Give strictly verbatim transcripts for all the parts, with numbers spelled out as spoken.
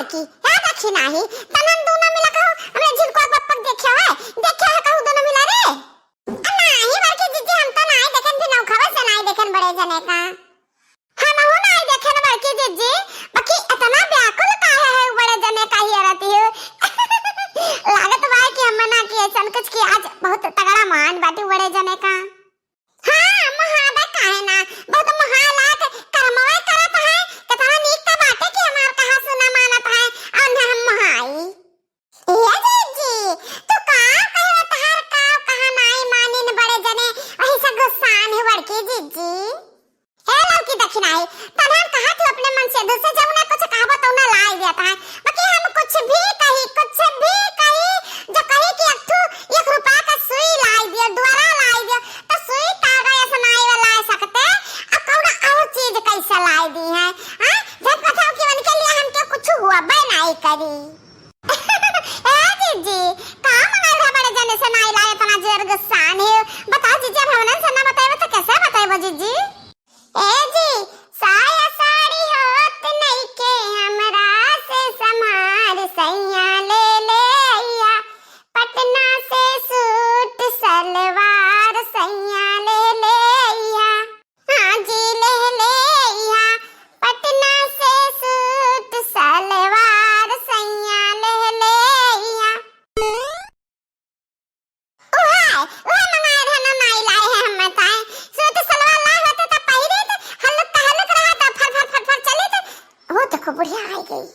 की, हे देखी नाही, तनन दूनो मिला कहू, हमरे झिनकुआ बप्पक देख्या है, देख्या है कहू दूनो मिला रे? आ, नाही बड़की जिज्जी, हम तो नाही देखेन, भी नौखवे से नाही देखेन बड़े जने का। हमहू नाही देखेन बड़की जिज्जी, बाकी इतना व्याकुल काहे है बड़े जने का हियरती हो? लागत बा कि हम ना कि ऐसन कुछ कि आज बहुत तगड़ा मान बाटी बड़े जने का। हाँ, महाबे काहे ना, बहुत महालायक कर्मवे करत है, कितना नीक त बाटे कि हमार कहा सुना मानत है, और हम महाई। ए जिज्जी, तू का कहे तहार का कहा नाई मानिन बड़े जने, वही से गुस्सान है बड़की जिज्जी। हे लौकी दखिनाई, तन्हान कहा तू अपने मन से दूसरे जब ना कुछ कहबो तो ना लाई देता है, बाकी हम कुछ भी कही, कुछ भी कही, जो कही कि एक ठू एक रुपया का सुई लाई दियो, डोरा लाई दियो, तो सुई तागा ऐसा नाई वाला लाई सकते, अब कौन और चीज कैसे लाई दी है, हाँ? जब बताओ कि उनके लिए हमके कुछ हुआ बे नाई करी। ए जिज्जी, का मंगाई रहा बड़े जने से नाई लाए इतना जोर गुस्सान है? बताओ जिज्जी, अब हमनन से ना बताएबो तो कैसे बताएबो जिज्जी? ए जी, साया साड़ी होत नइखे हमरा से समार सैया ले ले अइया, पटना से सूट सलवार सैया ले ले अइया। हाँ जी, ले ले अइहा, पटना से सूट सलवार सैया ले ले अइहा। उहे, उहे मंगाए रहन, नाई लाए हैं हम ताए। सूट सलवार लाए होते त पहिरे त हलुक हलुक रहा त फर फर फर फर चले त। वो देखो बुढ़िया आ गई।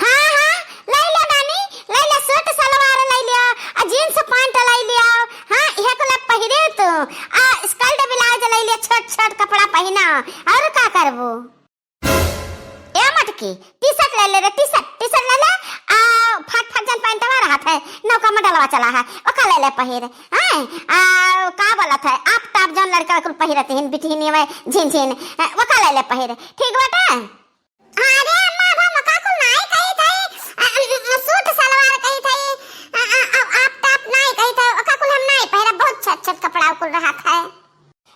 हाँ, हाँ, लई ले नानी, लई ले सूट सलवार लई ले, आ जींस पैंट लई ले, हाँ, इहे कुल पहिरे तू, आ स्कर्ट ब्लाउज लई ले, छोट छोट कपड़ा पहिना, और का करबू? ए मटकी, टी शर्ट लई ले रे, टी शर्ट, टी शर्ट लई ले, आ फट फट जन पैंटवा रहत है, नौका मॉडलवा चला है, ओका लई ले पहिर, हैं? आ का बोलत है, आप टाप जौन लड़का कुल पहिरत हिन, बिटिहनिया में झिन झिन, हैं, ओका लई ले पहिर, ठीक बाटे? अरे अम्मा, अब हम ओका कुल नाई कही थई, अ, अ, सूट सलवार कही थई, अ, अ, अ, आप टाप नाई कही थई, ओका कुल हम नाई पहिरब, बहुत छोट छोट कपड़ा कुल रहत है।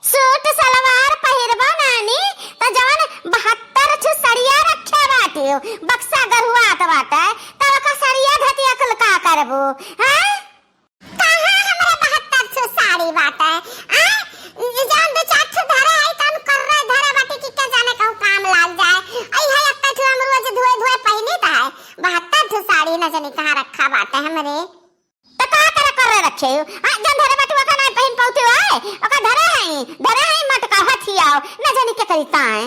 सूट सलवार पहिरबो नानी, त जवन बहत्तर ठो सड़िया रखे बाटे, बक्सा गरुआत बाटे, त ओका सड़िया धतिया कुल का करबो, हैं? कहाँ हमरा बहत्तर ठो साड़ी बाटे, आय? जौन दू चार ठो धरे हई, तौन कर्रे धरे बाटे कि के जाने कहूँ काम लाग जाए। अई है एक ठो हम रोज धोए धोए पहिनी त है, बहत्तर ठो साड़ी न जानी कहाँ रखा बाटे हमरे। त का करे कर्रे रखे हो? आ, जौन धरे बाटे ओका नाई पहिन पौते हो, आय? ओका धरे हई, धरे हई मटका हथियाओ, न जानी के करी ताए।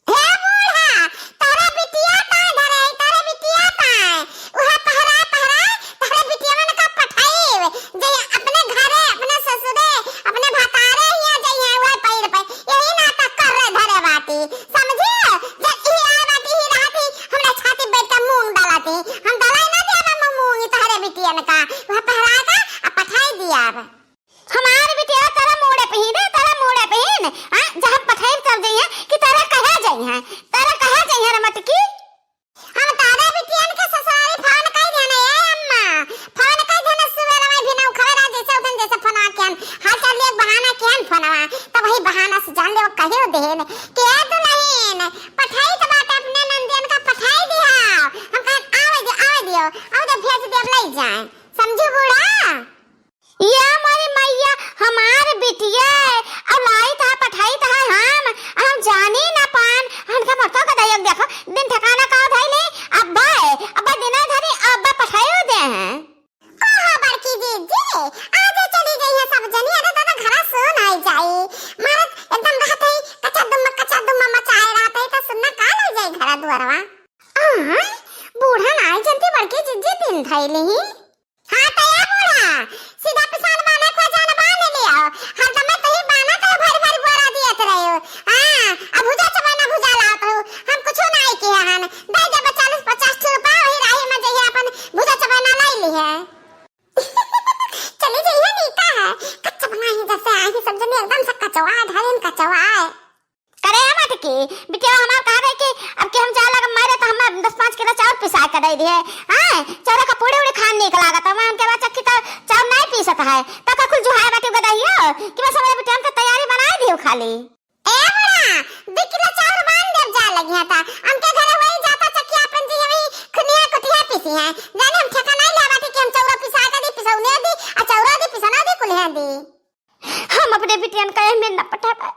हे बूढ़ा, तोरे बिटिया ताए धरे, तोरे बिटिया ताए। उहे पहराए, पहराए, तोरे बिटिया मन का पठाइब। जे अपने घरे, अपने ससुरे, अपने भतारे हियाँ जइहे, उहे पहिर पे। यही नाता कर्रे धरे बाटी। समझियो? जब ई आए बाटी, ई रहती, हमरा छाती बैठ के मूंग डालती। हम डालाई ना देबे मूंग तोरे बिटियन का। उहे पहराए का, आ पठाई दिया अब। हमार बिटिया तोरा मूड़े पहिन, तोरा मूड़े पहिन, हाँ, जहाँ पठाई तब जइहे कि तोरा कहा जइहे, तोरा कहा जइहे रे मटकी। हम तोरे बिटियन के ससुरारी फोन कई देने, ए अम्मा, फोन कई देने सुबह में भी ना उठावे रहा, जैसे उठन जैसे फोन आ केन, हाल चाल एक बहाना केन फोनवा, तब वही बहाना से जान ले वो कहे देन, के दुल्हन, पठाई तो बात अपने नंदियन का पठाई दिया, हम कहन आवे दे, आवे दियो, आवे दे भेज दे, अब ले जाए, समझू बूढ़ा? या मोरी मैया, हमार बिटिया, अब लाई त है, पठाई त है हम, हम जानी ना पान, हमका मटका का दयक देखो, दिन ठिकाना का धइले, अब्बा है, अब्बा दिना धरी, अब्बा पठाइयो दे हैं। ओहो बड़की दीदी, आज चली गई है सब जनी, अरे दादा घरा सुन आई जाई, मारत एकदम रहत है, कच्चा दुम्मा, कच्चा दुम्मा मचाए रहत है, तो सुनना का ले जाई घरा दुआरवा। आय, बूढ़ा नाई जनती बड़की जिज्जी दिन धइली ही। हाँ, त ए बूढ़ा, सीधा पिसान बान्हे को जान बान्ह लियो। हरदम तुही बान्हत हो, भरी भरी बोरा दियत रहे हो। हाँ, अब भुजा चबाना भुजा लावत हो। हम कुछो नाई किहे हन। दे देबे चालीस पचास ठो रुपया, वही राही में जइहे अपन भुजा चबाना लाई लिहे। चली जइहे नीका है। कच्चा बनाई जैसे आई सब जने एकदम से कचवा, ढालिन कचवा है। करे मटकी, बिटिया हमार कहा रहे कि अब कि हम जाए लगा मारे तो हमें दस पाँच किलो चाउर पिसा के दे दिए। हाँ, चाउर का पूड़ी उड़ी खान नीक लागत है। मैं उनके बाद चक्की तो चाउर नहीं पीसत है। तो का कुल जुहाए बाटी गदहियो कि बस हमारे बिटिया के तैयारी बनाए दियो खाली। ए बूढ़ा, दो किलो चाउर बांध देब जा लगी है ता। हमके घरे वही जाता चक्की अपन जी वही खुद थी हैं। जाने हम ठेका नाहीं लेवा थी कि हम चौरा पिसा के दी, पिसौने दी, आ चौरा दी, पिसना दी, कुल्हे दी। हम अपने बिटियन का यह मेर ना पठा पाए,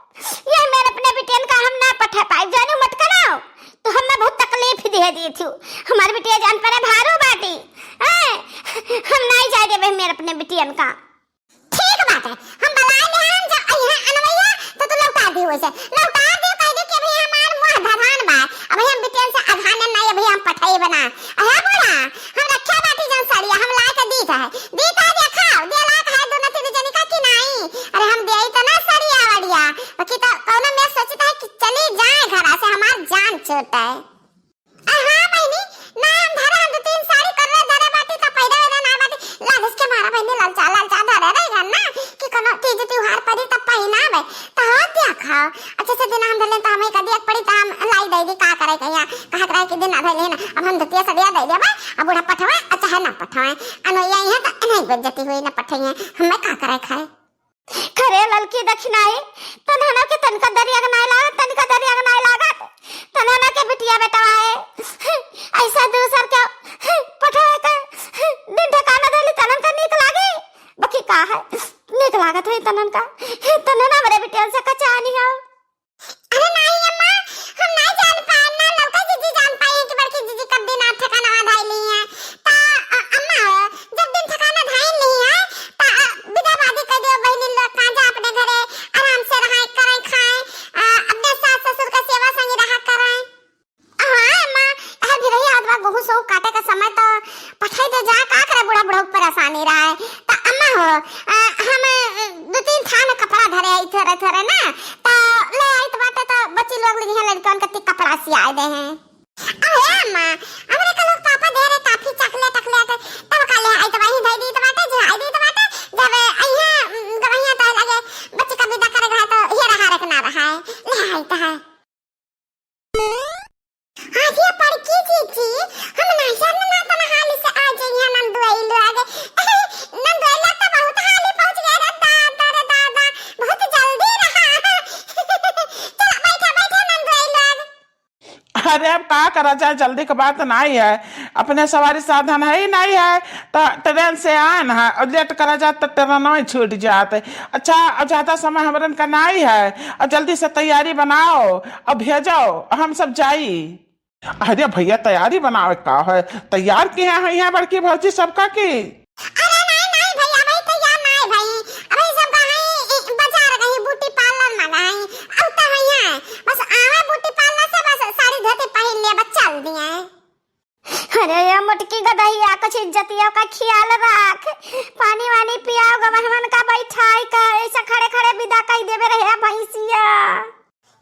यह मेर अपने बिटियन का हम ना पठा पाए, जाने मत कराओ। तो हमें बहुत तकलीफ दे दी थी, हमार बिटिया जान परे भारू बाटी, हैं? हम नाहीं जाए देबे मेर अपने बिटियन का। ठीक बात है, हम बलाए ले हम जब अइहे अनवैया तो तू लौटा दी वैसे, लौटा दे, कह दे कि अभी हमार मुँह धधान बा, अभी हम बिटियन से अधान नाहीं, अभी हम पठई बना। अहे बूढ़ा, हम रखे बाटी जौन सड़िया, हम लाए के दीत है, दीत है, देखाओ, दे लायक है दोनों तीन जनी का कि नाहीं? अरे हम देई तो ना सड़िया वड़िया, बाकी तो कौनो में सोचता है कि चली जाए घरा से, हमार जान छूटे। आ, हाँ बहिनी, ना हम धरे, हम दो तीन साड़ी करले धरे बाटी, त पहिरे ओइरे ना बाटी। लालच के मारा बहिनी, ललचा, ललचा धरे रही है ना, कि कोनो तीज त्योहार पड़ी तब पहिनावे। त हो दिया खाओ। अच्छा से दिन हम धरले त हमें कदी एक पड़ी त हम लाई दे दी, का करे कहिया, कहा करे कि दिन ना धरले ना। अब हम धोतिया सड़िया दे देबे, अब बूढ़ा पठवे, अच्छा है ना पठवे। अनो यही है त नहीं बेइज्जती हुई ना पठइहे, हमें का करे खाए। खरे ललकी दखिनाई, तनहना के तनिका दरिया के नाई लागत, तनिका दरिया के नाई लागत। तनहना के बिटिया बेटवा है, ऐसा दूसर के पठवे के दिन ठिकाना देली, तनन का नीक लागी? बकी का है, नीक लागत है तनन का? तनन हमरे बिटियन से कचानी हो। अरे नाई अम्मा, हम नाई जान पाए, ना ललका जीजी जान पाई है कि बड़की जीजी कब दिन ठिकाना धाई ली है। ता, अ, अम्मा हो, जब दिन ठिकाना धाई ली है, ता, अ, बिदा बादी कर दियो बहिनी लोग, कहाँ जा अपने घरे आराम से रहाए, कराए, खाए, अ, अपने सास ससुर का सेवा संगी रहा कराए। हाँ अम्मा, हर भी रही आवत बा, गेहूं सोहू काटे का समय तो पठाई दे जा, का करे बूढ़ा बूढ़ा परेशानी रहा है। ता अम्मा हो, अ, हम, अ, दो तीन थान कपड़ा धरे आई थोरे थोरे ना, ता ले आई तो बाटे तो बच्ची लोग लगी हैं लड़कन के ती कपड़ा सियाए दे हैं। अरे अम्मा, हमरे का लोग पापा दे रहे काफी चॉकलेट, चॉकलेट, तब का ले आई तो वहीं धई दी तो बाटे, जे आई दी तो बाटे, जब अइहे, उम, गवैया तो लगे बच्ची का विदा करे गए तो ये रहा रे के ना रहा है, ले आई तो है। आज ये पड़की जीजी, हम ना जाने ना तो हाली से आ जाइए नंदुआई लोग। नंदुआई लोग तो बहुत हाली पहुँच गए रे दादा रे दादा, बहुत जल्दी रहा। चला बैठा, बैठा नंदुआई लोग। अरे अब का करा जाए, जल्दी के बात नाई है। अपने सवारी साधन है ही नाई है, तो ट्रेन से आन है और लेट करा जात तो ट्रेनवा छूट जात। अच्छा, अब ज्यादा समय हमरन का नाई है, अब जल्दी से तैयारी बनाओ, अब भेजो, हम सब जाई। अरे भैया, तैयारी बनावे का है, तैयार किहे हैं यहाँ बड़की भौजी सबका की। अरे नाई, नाई भैया, अबही तैयार नाई भई, अबही सब गई, ए, बाजार गई, ब्यूटी पार्लर में गई, अब तो है यहाँ, बस आवे ब्यूटी पार्लर से बस साड़ी धोती पहन लिया, बस चल दिए। अरे ये मोटकी गदहिया, कुछ इज्जतिया का ख्याल राख, पानी वानी पियाओ, गवहमन का बैठाई का, ऐसा खड़े खड़े विदा कई देवे रहे भैंसिया।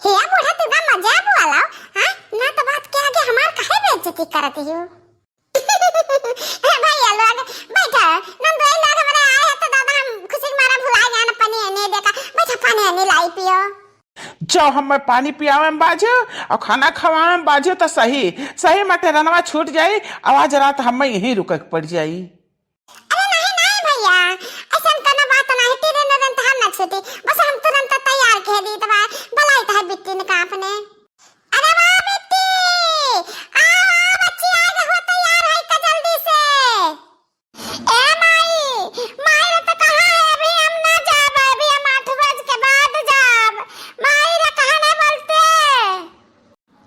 हे बूढ़ा, तू ना मजाक वाला, हाँ? ना तो बात के आगे हमार काहे बेइज्जती करत हियो? ए भैया लोग, बैठा, नंदोई लोग हमारे आए हैं तो दादा हम खुशी के मारा भुला गया ना, पानी नहीं देखा, बैठा पानी नहीं लाई पियो। जब हमें पानी पियावे में बाजू और खाना खवावे में बाजू तो सही, सही में ट्रेनवा छूट जाई, आज रात हमें यहीं रुके के पड़ जाई। अरे नहीं, नहीं भैया, ऐसन कोनो बात नहीं, ट्रेन उरेन तो हम ना छूटी, बस हम तुरंत तैयार कह दी तो बा, बुलाई तो है बिट्टी ने का अपने। अरे वाह बिट्टी, आ, आ बच्ची आ गई हो, तैयार है का जल्दी से। ए माई, माई रे तो कहाँ है, अभी हम ना जाब, अभी हम आठ बज के बाद जाब। माई रे कहाँ नहीं बोलते।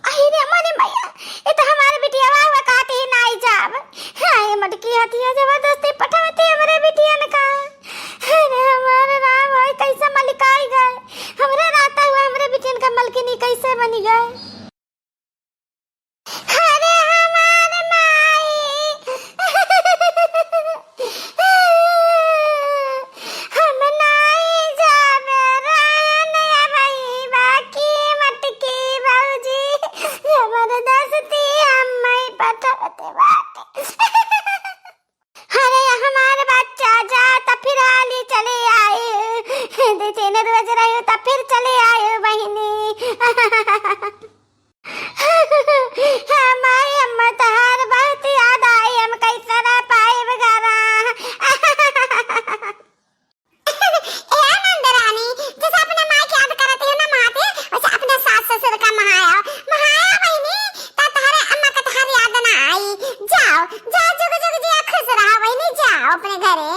अहि रे मोरी मैया, ये तो हमारे बिटियावा हुआ कहती ही नाई जाब। हाँ, ये मटकी हथिया जबरदस्ती पठवती हमरे बिटियन का। अरे हमारे राम भाई कैसे मलिकाई गए। हमरे रहता हुआ हमरे बिटियन का मलकिनी कैसे बनी गए। अरे हमार माई, हम नाई जाबे रहन अबही बाकी मटकी भौजी जबरदस्ती हम्मई पठवत बाटे। अरे हमार बच्चा जा त फिर हाली चले आए, दो तीन रोज रहे त फिर चले आए बहिनी। हमारी अम्मा तहार बहुत याद आई, हम कैसे रह पाइब घरा। ए नंद रानी, जैसे अपने माई के याद करत हो ना महाते, वैसे अपने सास ससुर का महाया, महाया बहिनी, त तहरे अम्मा का तहार याद ना आई। जाओ, जाओ, अपने घरे